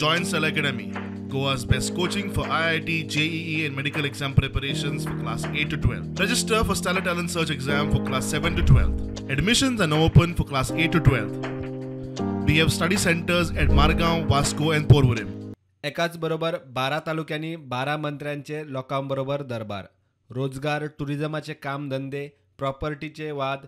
Join Stellar Academy, Goa's best coaching for IIT, JEE and medical exam preparations for class 8 to 12. Register for Stellar Talent Search exam for class 7 to 12. Admissions are now open for class 8 to 12. We have study centers at Margao, Vasco and Porvorim. एकाच बरोबर 12 तालुक्यांनी 12 मंत्र्यांचे लोकांबरोबर दरबार. रोजगार, टुरिझमाचे कामधंदे, प्रॉपर्टीचे वाद,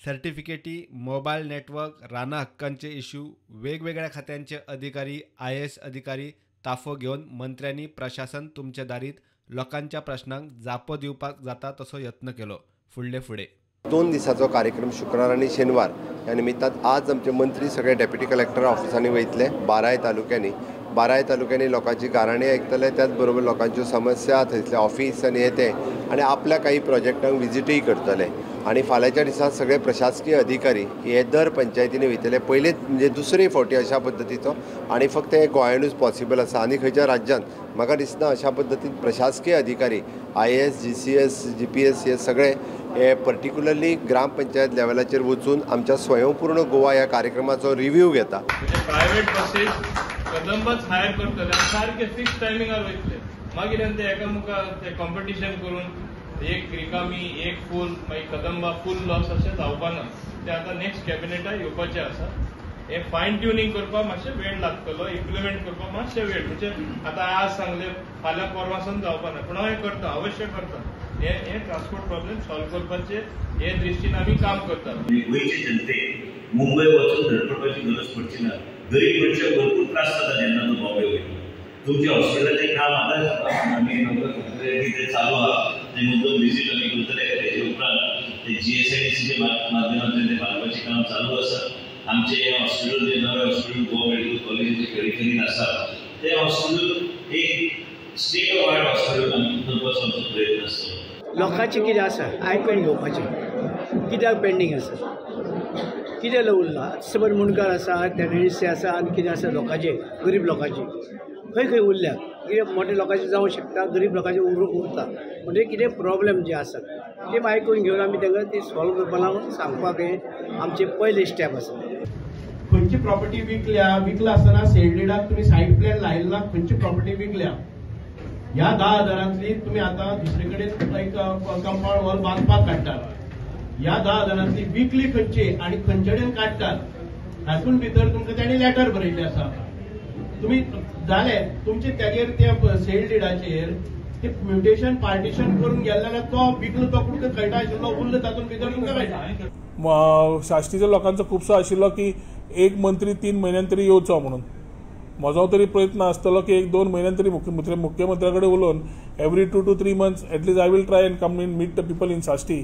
सर्टिफिकेटी, mobile network, रानां हक्कांचे issue, वेगवेगळ्या खात्यांचे अधिकारी, IAS अधिकारी ताफो घेवन मंत्र्यांनी प्रशासन तुमचे दारीत लोकांच्या प्रश्नांक जापो दिवपाक जाता तसो यत्न केलो. फुडले फुडें 2 दिसाचो कार्यक्रम शुक्रार आनी शेनवार ह्या निमित्तान आज आमचे मंत्री सगळे डेप्युटी कलेक्टर ऑफिसांनी वयतले. 12 तालुक्यांनी 12 तालुक्यांनी लोकांची गाराणी आयकतले, त्याच बरोबर लोकांच्यो समस्या, थंयसले ऑफिस आनी हे ते आनी आपल्या काही प्रोजेक्टांक विजिटूय करतले. आनी फाल्यांच्या दिसा सगळे प्रशासकीय अधिकारी हे दर पंचायतींनी वयतले. पयलींच म्हणजे दुसरे फावटी अशा पद्दतीचो आनी फक्त हे गोंयानूच पॉसिबल आसा आनी खंयच्या राज्यांत म्हाका दिसना अशा पद्दतीन प्रशासकीय अधिकारी IAS, GCS, GPS हे सगळे हे पर्टिक्युलरली ग्रामपंचायत लेवलाचेर वचून आमच्या स्वयंपूर्ण गोवा ह्या कार्यक्रमाचो रिव्ह्यू घेता. प्रायव्हेट बसीस कदंबच हायर करतले, सारके फिक्स टायमिंगार वयतले, मागीर ते एकामुखार ते कॉम्पिटिशन करून एक रिकामी एक फूल मागीर कदंबा फूल लॉस अशें जावपाना. ते आतां नेक्स्ट कॅबिनेटाक येवपाचें आसा. हे फायन ट्युनिंग करपाक मातशें वेळ लागतलो, इम्प्लिमेंट करपाक मातशें वेळ, म्हणजे आतां आज सांगलें फाल्यां परवां जावपाना, पूण हांव हें करता, अवश्य करता. हे ट्रान्सपोर्ट प्रॉब्लेम सॉल्व करपाचे हे दृश्टीन आमी काम करतात. गोंयचे जनतेक मुंबय वचून धडपडपाची गरज पडची ना. गरीब मनशाक भरपूर त्रास जाता जेन्ना तो बॉम्बे वयता. तुमच्या हॉस्पिटलाचें काम आतां आमी कितें चालू आहा तें मुद्दम विजीट आमी करतले. तेजे उपरांत ते GSIDCच्या माध्यमांतल्यान तें बांदपाचें काम चालू आसा. आमचें हें हॉस्पिटल जें नवें हॉस्पिटल गोवा मेडिकल कॉलेजीचे पेरिफेरीन आसा तें हॉस्पिटल एक स्टेट ऑफ आर्ट हॉस्पिटल आमी करपाचो आमचो प्रयत्न आसतलो. लोकांचें कितें आसा आयकून घेवपाचें, कित्याक पेंडींग आसा, कितें उरलां. समज मुंडकार आसा, टेनन्सी आसा आनी कितें आसा लोकांचें, गरीब लोकांचें खंय खंय उरल्या, कितें मोठे लोकांचें जावंक शकता, गरीब लोकांचें उरता. म्हणजे कितें प्रॉब्लेम जे आसात ते आयकून घेवन आमी तांकां ती सॉल्व करपा लागून सांगपाक हें आमचें पयलें स्टेप आसा. खंयची प्रॉपर्टी विकल्या, विकला आसतना सेल डिडाक तुमी सायड प्लॅन लायलो ना, खंयची प्रॉपर्टी विकल्या ह्या 10,000 तुमी आतां दुसरे कडेन एक कंपाउंड वॉल बांदपाक काडटात. ह्या 10,000 विकली खंयची आनी खंयचे कडेन काडटात हातून भितर तुमकां तांणी लेटर बरयल्लें आसा. तुमी जाले तुमचे ताजेर त्या सेल डिडाचेर ते म्युटेशन पार्टिशन करून गेले जाल्यार तो विकलो तो कुठे कळटा आशिल्लो, उरलो तातूंत भितर तुमकां कळटा. साश्टीच्या लोकांचो खुबसो आशिल्लो की एक मंत्री 3 म्हयन्यान तरी येवचो म्हणून. म्हजो तरी प्रयत्न आसतलो की 1-2 म्हयन्यान तरी मुख्यमंत्र्या कडेन उलोवन every 2 to 3 months at least I will try and come in meet the people in Sashti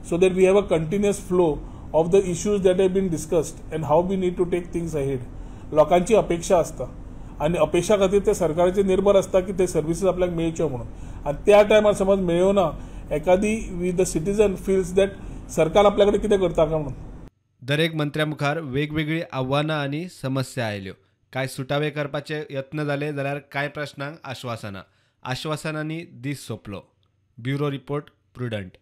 so that we have a continuous flow of the issues that have been discussed and how we need to take things ahead. लोकांची अपेक्षा आसता आनी अपेक्षा खातीर ते सरकाराचेर निर्भर आसता की ते सर्विसीस आपल्याक मेळच्यो म्हणून. आनी त्या टायमार समज मेळ्ळ्यो एकादी we the citizen feels that सरकार आपल्या कडेन कितें करता काय म्हणून. दरेक मंत्र्या मुखार वेगवेगळीं आव्हानां आनी समस्या आयल्यो. कांय सुटावे करपाचे यत्न जाले जाल्यार कांय प्रश्नांक आश्वासनां, आश्वासनांनी दीस सोंपलो. Bureau report, Prudent.